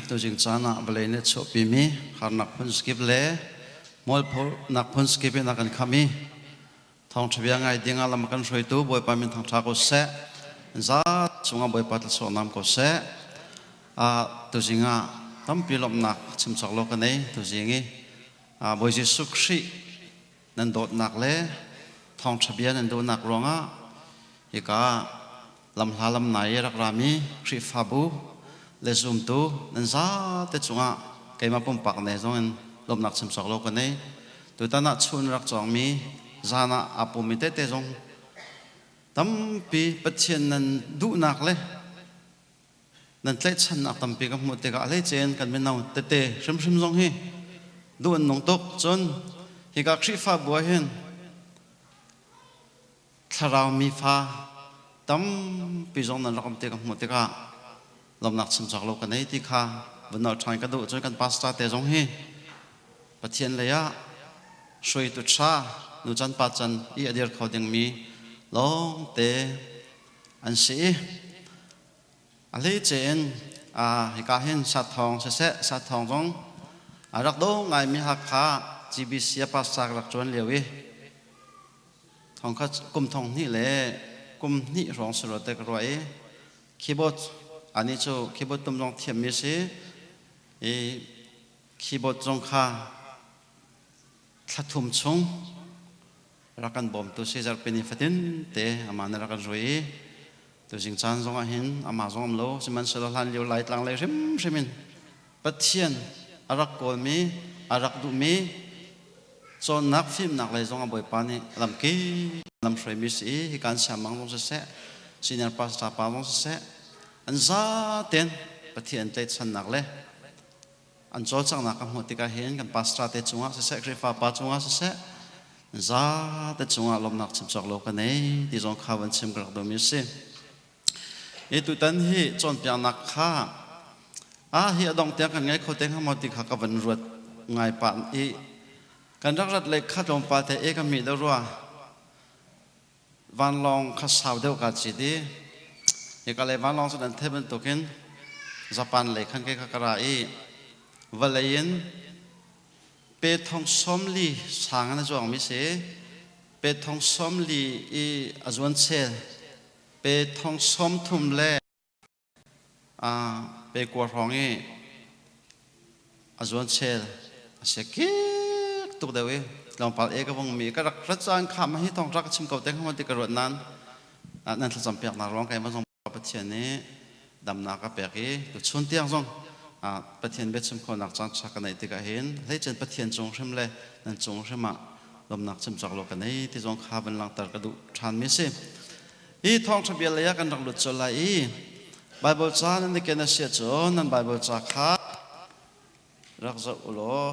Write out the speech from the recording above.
Tuzing caan ah vawlei nih a chuahpimi harnak phun zakip le mualphonak phun zakip in a kan khamh i thawngṭha bia ngai ding ah lam a kan hruaitu Bawipa min thangṭha ko seh. Zat cungah Bawipa thluachuah nam ko seh. Tuzing ah tampi lawmhnak chim cawk lo ka nei tuzing i Bawi Jesuh Khrih nan dawtnak le thawngṭha bia nan duhnak ruangah hika lamhla lamnai i rak rami Khrihfabu le zumtu nan zate cungah keimah pumpak ne zongin lawmhnak chim cawk lo ka nei. Tutan ah chun rak cawngmi zan ah aa pummi tete zong tampi Pathian nan duhnak le nan tlaihchannak tampi ka hmuh tikah a hleice in kan mino tete hrimhrim zong hi duh an nung tuk. Cun hika Khrihfabu ah hin thlarau mi fa tampi zong nan rak um ti ka hmuh tikah lawmnak chim cawk lo ka nei ti kha vun nolh ṭhan ka duh. Cun kan pastor te zong hi Pathian lei ah hruaitu ṭha nu can pa can i a dir kho dingmi lawngte an si i a hleice in hika hin sathawng siseh sathawng zong a rak do ngaimi Hakha GBC a pastor ka rak ṭuan lio i thong kha kum thong hnih le kum hnih hrawng si rua te ka ruah i keyboard ani cu keyboard tum zong thiammi si i keyboard zong kha thla thum chung rak kan bawmtu si zarhpini fatin te amah nih rak kan hrui i tuzing caan zong ah hin amah zong um lo sihmanhsehlaw hlan lio Laitlang lei hrimhrim in Pathian a rak kawlmi a rak duhmi cawnnak fimnak lei zong a Bawipa nih lamkip lam hruaimi si i hikan siamang zong siseh senior pastor pa zong siseh an zaten Pathian tlaihchannak le an cawlcanghnak ka hmuh tikah hin kan pastor te cungah siseh Khrihfa pa cungah siseh zate cungah lawmhnak chim cawk lo ka nei ti zong kha van chim ka rak duhmi a si. I tutan hi cawnpiaknak kha a hi a dong tiang kan ngai kho te hnga maw ti kha ka van ruat ngai pah i kan rak rat le kha tlawmpal te e ka mi deuh rua Vanlawng kha sau deuh kaa cit i hika lei vanlawng cu nan theih bantukin Japan lei khan kei kha ka ra i vawlei in pe thong 40 sang in a zuangmi si. Pe thong 40 i a zuan chel pe thong 30 le pe kua hrawng i a zuan chel a si kik tuk deuh i tlawmpal e ka vung mi ka rak rat caan kha ma hi thong rak ka chim ko te kha ti ka ruat nan nan thlacam piak nak ruang keimah zong Pathian nih damnak a pek i tu chun tiang zong Pathian biachim khawhnak caan ṭha ka neih tikah hin hleicen Pathian cung hrim le nan cung hrim ah lawmnak chim cawk lo ka nei ti zong kha van langhter ka duh ṭhan mi si. Hi thawngṭha bia lei ah kan rak lut colh lai i Baibal ca nan i ken a si ahcun nan Baibal ca kha rak zoh u law.